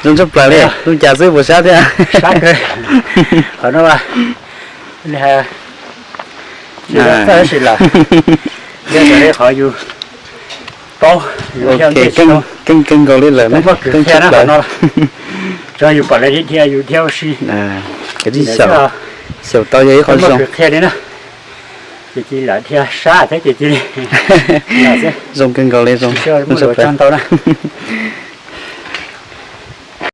Zoo tshaj plaws li, zoo cas xwb puas sab thiab? Qhov no, txawj tab sis lawm, qhov yus paub, keej keej nkaus li lawm, muaj kev qhia tshaj plaws no, tsuas yus pom lawv dhia yus dhia ua si. Xyaum tau yog ib qho zoo qhia li na, ces cia li lam dhia sab thiab ces cia li zoo kawg nkaus li, zoo tshaj plaws ntau na.